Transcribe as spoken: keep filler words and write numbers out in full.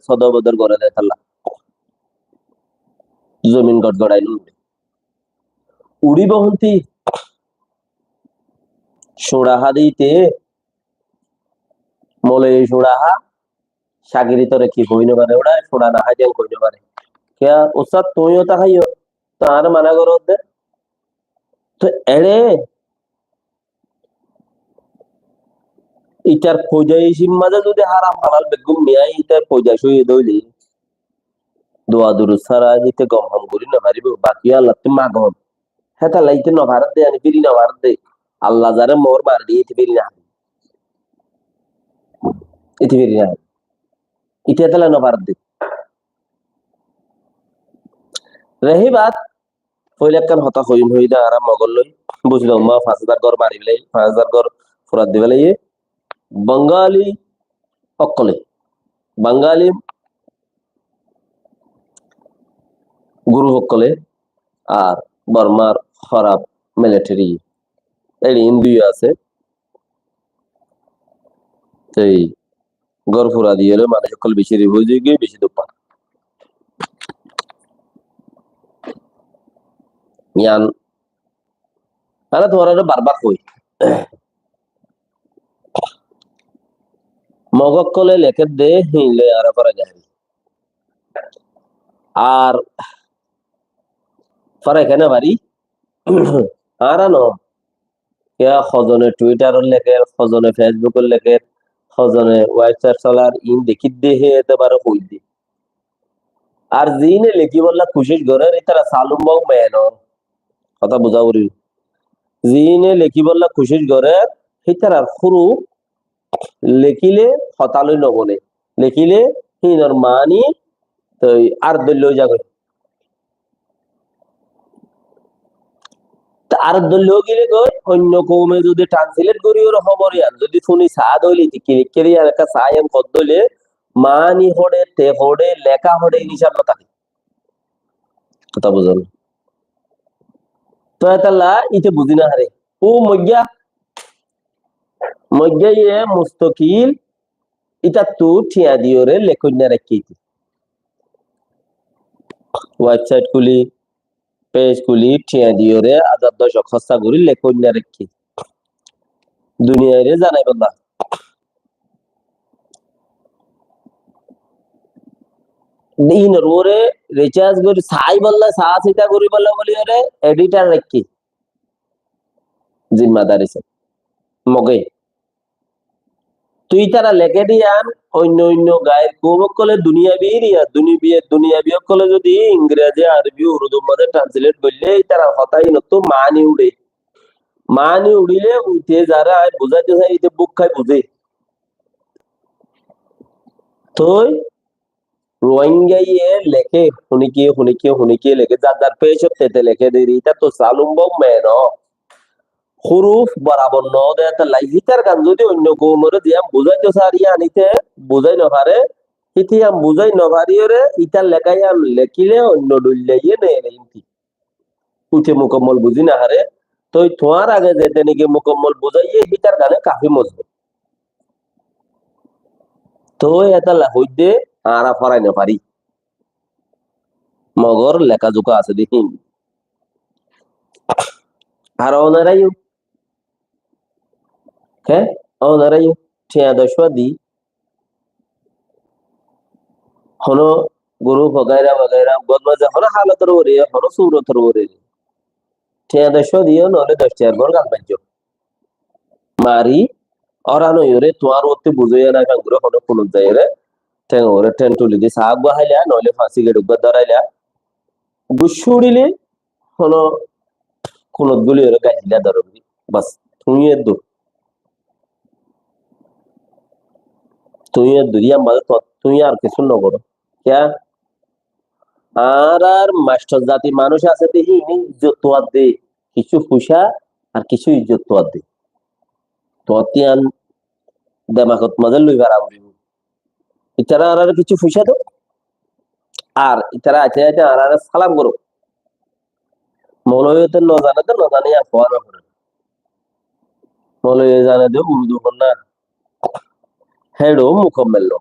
sodor bodor goré de talla. Zomin gotgorai loi uçíbo hontí? Cuñça há de íte, mole cuñça há, cagiri tore ki hoi no fare, uçá cuñça no há de hoi no fare. Kiya, ustad, tuñí yó to háiyo, to añáre mana goró de. To eçe Ítar foidaic mazé zodi háram halal beggún miyai ítar foidaic óiye dé óile, dua durud sára íte gom ham gorí no faribó, baki Allattú magom. Hétalla íte no faredde, ani firi no faredde. Allah zaré moór maredde, íte firi no fare. Íte firi no fare. Íte hétalla no faredde. Rehi baat, foila ekkán hotá hoiyum, hoiyé de añára Mogol loi, buzí lou, ma fañs házar gór mari félaiye, fañs házar gór furai di félaiye. Bangali ókkole, Bangali guruf ókkole, ar Bormar hóraf militeri, ei Hindu asé, ei gór furai diyóre manúic ókkol beci rifúzi óigiyoi, beci duk far. Yián añára tuáñrare barbar hoi. Mog ókkole lekédde, híin loi añára forai no fari. Ar forai kene fari? Añára no. Kiya hozone Twitter ot lekér, hozone Facebook ot lekér, hozone website solar, iín dekídde, hé etebare hoidde. Ar ziíne lekíbolla kucíc gorér, ítara salum bou meno. Hotá buzá foribó. Ziíne lekíbolla kucíc gorér, ítarar húruf lekíle hotá loi no bone. Lekíle híinor maáni toi ar dóilla ói zagói. Te ar dóilla ói gile goi, oinno koume zodi translate gorí óre hóbor yián zodi fúni saá dóile, te ki lekíyé de yián ekká saá yián hoó dóile, maáni hoçé, te hoçé, leká hoçé, iín hísab no táke. Hotá buzón? Toi etalla íte buzí no fare. Ó moijja, moijja ye mustokil ítattu thiañ diyóre lekóinna raikké íte. Website kúli, page kúli, thiañ diyóre, házar doc hóssa gorí lekóinna raikké. Duniyaire zanaibolla. Iínor uore recharge gorí, saibólla, saá sita goríbolla bóli ore editor raikké. Zimmadari se. Moge. Toi ítara lekédde yián, oinno oinno gair koum ókkole duniyabi eriya, duniyabi, duniyabi ókkole zodi Ingrezi, Arobi, Urdur mazé translate goille, ítarar hotá iínottú maáni uçé. Maáni uçíle, uite zaré añí buzáito sai, íte búk hái buzé. Toi Ruáingaye leké, honikiye, honikiye, honikiye leké, zar zar page ot tete leké de, ítattú salum bou meno. Húruf borabor no de, etalla ítar gán zodi oinno koumoré ziyán buzáito sar, yián íte buzái no fare, íte yián buzái no fariyóre, ítar leká yián lekíle oinno dóilla iye ne ere inti. Uite mukammol buzí no fare, toi tuáñr age zete niki mukammol buzáiye, hítar gane kafi mozbut. Toi etalla hoidde añára forai no fari. Mogor leká zuka asé de hín. Ar onaraiyo, hé, onaraiyo, thiañ doc fua di, hono guruf wagaira wagaira, gor mazé hono halotor uore, hono surotor uore, thiañ doc fua diyo, noóle doc tiar gor gal maijjo. Mari, óran óiyore, tuáñr uottú buzóiya nai fangure, hono kunot zaiyore, théng uore théng tuli di, saá uggúa háila, noóile fañsi geçe uggúa dóraila, guccú uçíle, hono kunot gúliyore gaijjila dóro gori. Bas, tuñí eddur. Tuñí eddur, yían bade tuñí ar kessú no goró. Kiyá? Añárar mastor zati manúic asé de híine izzot tuwar de, kissú fuisá ar kissú izzot tuwar de. Tuwar tiyan demakot mazé loi fara foribo. Itará añáráre kissú fuisá do, ar itará aite aite añáráre salam goró. Moulovi te no zane de, no zane, yián hoó no fore. Moulovi zane de, Urdu fonna, héço mukammel no.